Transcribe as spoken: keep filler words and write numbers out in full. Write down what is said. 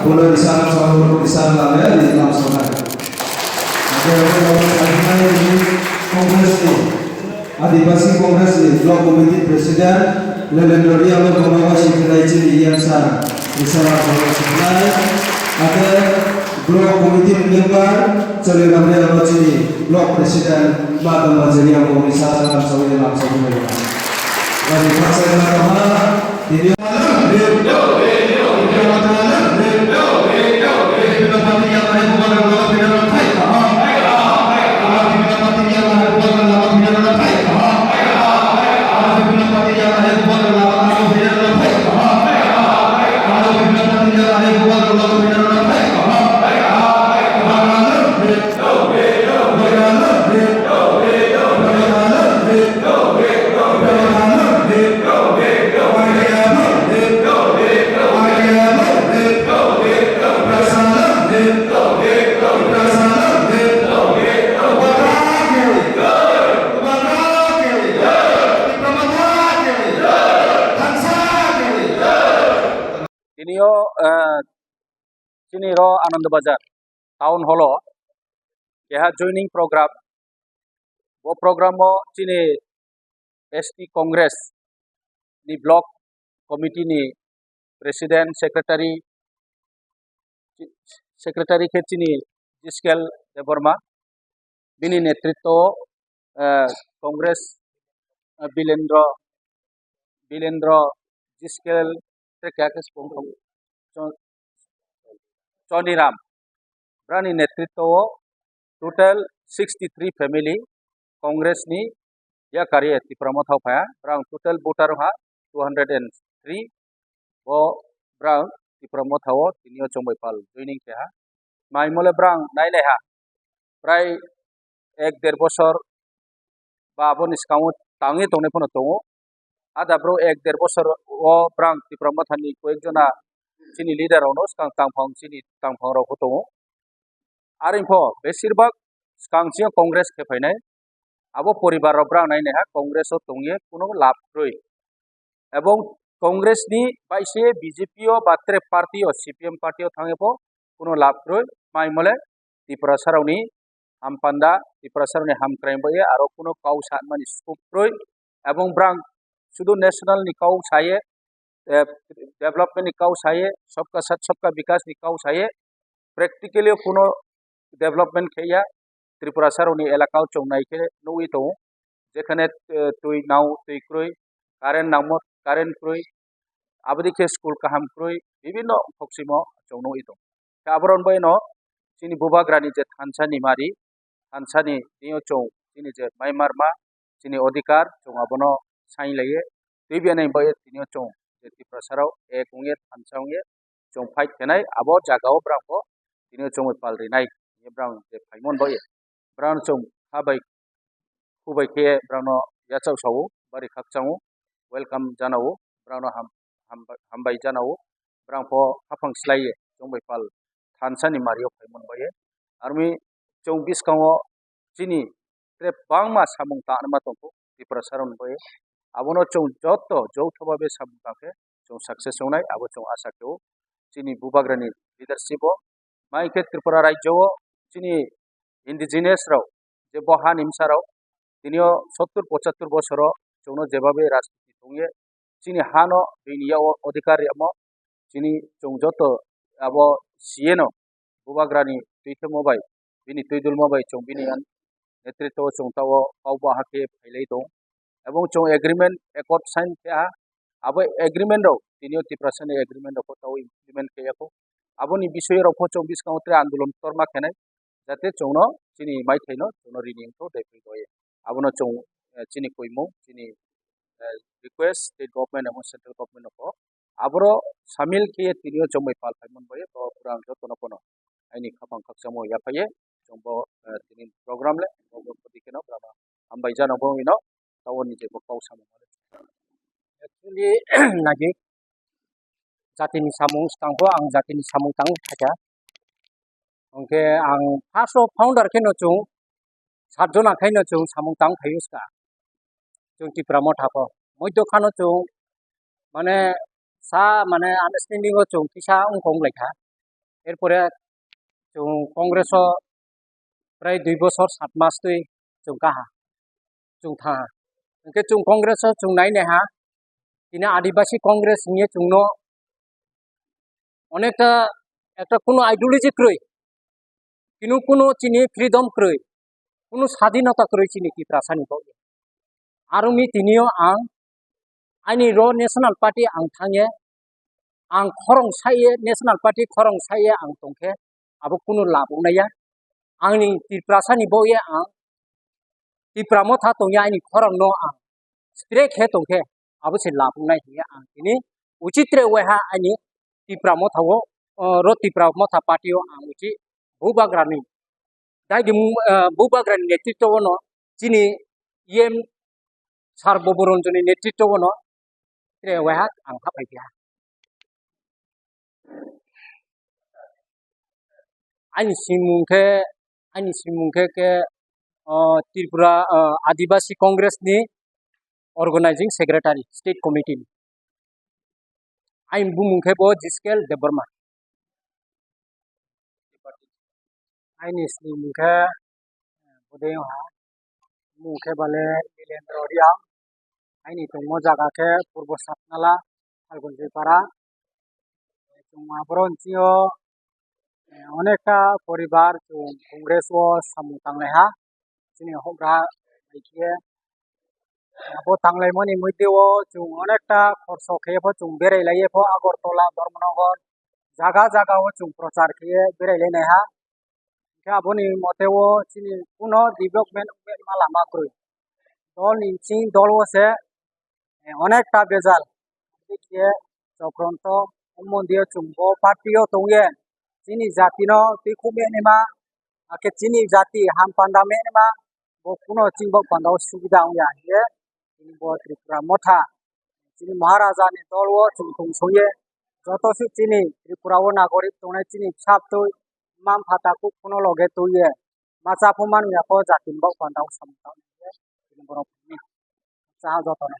Bono Isana Chawla, Isana Lame, Isana Chawla. Ake abo abo Congress ni, Adivasi Congress ni Block Committee President, Lelendra Riya, Bono Wasi Khlai chini Yamsa, Isana Chawla Siklai. Ake Block Committee Member, Choli Ramya, chini Block President, Madam Majeriya, Isana Chawla Lamsa. Bari Pasai Madam, Tini o, eh, chini ro Anand Bazar Town Hall o keha joining program. Bo program o chini S T Congress ni Block Committee ni President, Secretary, Secretary khe chini Jiskel Debbarma, bini netritwo o, eh, Congress, eh, Bilendra, Bilendra, Jiskel, tei keha khe se bung tongo, Cho-, Choniram. Brani netritwo o total sixty three family Congress ni yakari Tipra Motha o phaiya. Brang total voter wngkha two hundred and three. Bo brang Tipra Motha o tini o chongbai pal joining keha. Mai mole brang nai nai ha. Prai ek der bosor ba aboni swkango tangwi tongnai phano tongo. Ada bro ek der bosor o brang Tipra Motha ni koyek jona chini leader rokno swkang tangphang chini tangphang rok bo tongo. Are pho besir bak swkang chini Congress khe phainai. Abo poribar rok brang nai nai ha Congress o tongye kuno lab kwrwi. Ebong Congress ni bai se B J P o ba tre party o C P M party o thangye pho kuno lab kwrwi. Mai mole Tiprasa rokni hampanda, Tiprasa rokni hamkraini bagwi aro kuno kau sanmani scope kwrwi. Ebong brang sudu national ni kau saye, eh, development ni kau saye, sabka sath sabka vikas ni kau saye, practically o kuno development khe ya, Tripurasa rokni elaka o chwng nai khe nugwi tongo, jekhane, eh, twi nao twi kwrwi, current nangmo current kwrwi, aboni khe school kaham kwrwi, bibinno khoksimo chwng nugwi tongo. Khe aborok bai no chini bubagrani je thansa ni mari, thansa ni twi o chwng chini je mai marma, chini odhikar chwng abono sainglaiye. Twi bini bagwi tini o chwng je Tiprasa rok ek wngye thansa wngye chwng fight khenai abo jaga o brang bo tini o chwngwi pal rinai hinwi brang je phaimon bagwi brang chwng ha bai khubai khe brang no yachak sao bari khakchang o welcome jana o brang no ham hambai jana o brang pho haphang slaiye chwngbai pal thansa ni mari o phaimon bagwi army chwng bwskango chini tre bangma samung tanma tongkho Tiprasa rokni bagwi. Abono chwng joto joutha babe samung tangkhe chwng success wngnai, abo chwng asa khe o. Chini bubagrani leadership o, ma hinkhe Tripura rajyo o chini indigenous rok je bo hani bwsa rok tini o sottur pochattur bosoro chwngno jebabe rajniti tongye chini hano bini yago odhikar riyamo chini chwng joto abo C N o bubagrani twi themo bai, bini twi dulmo bai chwng bini ang netritwo o chwng tao kok bo hakhe phailai tong. Ebong chwng agreement accord sign khe ha, abo agreement rok tini o Tiprasa ni agreement rok tao implement khe yakho. Aboni bisoi rok pho chwng bwskango tre andolon torma khenai, jate chwngno chini maithai no chwngno rini wngkho daiphrwi doye. Abono chwng, eh, chini koimung, chini, eh, request state government ebong central government no kho. Aboro samil khe tini o chongbai pal phaimon bai bo pura ang jotono pono aini khapang khakchangmo yaphaiye chwng bo, eh, tini program le bo bo kheno hambai jano bo ino tao ni je bo kok samung. Actually, nagi jatini samung tangkho ang jatini samung tang khacha. Hwnkhe ang first o founder kheno chwng sat jona khaino chwng samung tang phaio ska. Chwng Tipra Motha pho. Moidokha no chwng mane sa mane understanding o chwng kisa wngkha wnglaikha. Erpore chwng Congress o prai dui bosor sat mas twi chwng kaha, chwng thaha. Hwnkhe chwng Congress o chwng nai naiha, tini Adibasi Congress hwnwi chwngno onekta ekta kuno ideology kwrwi, tini kuno chini freedom kwrwi, kuno sadinota kwrwi chini Tiprasani bagwi. Aro mi tinio ang ani ro National Party ang thangye, ang khorong saye, National Party khorong saye ang tongkhe, abo kunu lab wngnaiya. Angni Tiprasani bo ye ang Tipra Motha tongya ani khorang no ang stre khe tongkhe, abo se lab wngnai hiya ang tini uchitre weha ani Tipra Motha o, o, ro Tipra Motha Party o ang uchi bubagrani dai di, eh, bubagrani netritwo no chini yem Sar Boboronjoni netritwo no tre weha ang hapai kha. Ani simung khe, ani simung khe, khe, o, Tripura, o, Adibasi Congress ni Organizing Secretary, State Committee ni. Ani bumung khe bo Jiskel Debbarma. Ani simung khe, eh, Budeyong ha. Mung khe bale Nilendra Reang. Aini tongmo jaga khe Purbo Satnala, Phalgunjoi Para. Chwng aboroni bisingo, eh, onekta poribar chwng Congress o samung tanglaiha. Chini houhgra hai khe abo tanglaimani moddhe o chwng onekta khorso khe pho chwng berai lai pho Agartala, Dharmanagar, jaga jaga o chwng prochar khe berai lai naiha. Hwnkhe aboni mote o chini kuno development wngma lama kwrwi. Dol ni bising dol o se, eh, onekta bejal. Khe chokronto, o mondir o chwng bo party o tongye, chini jati no twi khum ya nima, hakhe chini jati ham panda me nima, bo kuno chini bo panda o subida wngya hiye, chini bo Tripura Motha, chini Maharaja ni dol o chwng tong songye, joto se chini Tripura o nagorik tongnai chini bwsa bwtwi, mma mpha takhuk kuno loge twiye, ma cha pho manwi ya pho jati ni bo panda o samung tangwi chini borok ni cha joto no.